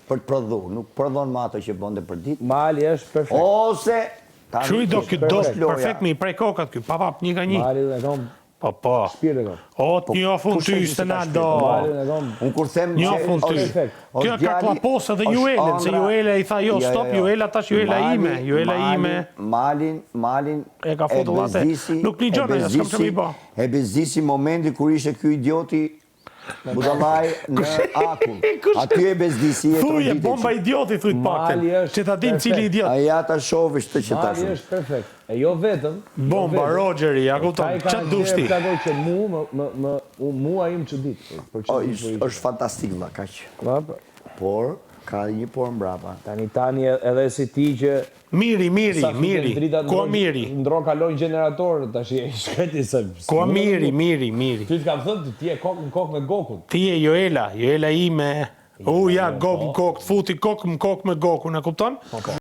Për të prodhu, nuk prodhon më ato që bënte për ditë. Mali është perfekt. Ose tani Kështu i do ky do është loja. perfekt me i prej kokat ky, pa pa, një nga një. Mali e kam Po po. shpirt e kam. O të njohun kush ty e di se ka Stenaldo. Malin e kam. Unë kur them që Njohun ty. është Perfekt. Kjo është ka djali, klapos edhe është Juelën, se ëndra- Juela i tha jo, Jo, stop, jo, jo. Juela tash Juela Mali- ime, Juela Malin- ime. Malin, Malin E ka futur atë. bezdisi- Nuk një e gjë, ne, s'kam ç'më i bezdisi- bo. E bezdisi momenti kur ishte ky idioti Budallai në akull. Aty e bezdisi e Thuje, tronditi. bomba idioti, thuj të paktën. Mali është Që ta dim cili perfekt. idiot. A ja ta shohësh këtë që Mali tash. është perfekt. E jo vetëm. jo Bomba, vetëm. Rogeri, ja kupton, Ka i ka ç'a dush ti? Plako që mu, më, më, më, u, mua im çudit. Për, për O, çudit është për është fantastik vlla, kaq. Po, po. Por ka një por mbrapa. Tani tani edhe si ti që Miri, Miri, sa fiken Miri. dritat Ku ndro- Miri? Ndro kalojnë gjeneratorët tash i shkreti se. Ku Miri, Miri, Miri. Ty të kam thënë ti, ti je kokë në kokë me Gokun. Ti je Joela, Joela ime. U ja gok në kokë, të futi kokë në kokë me Gokun, e kupton? Po, po.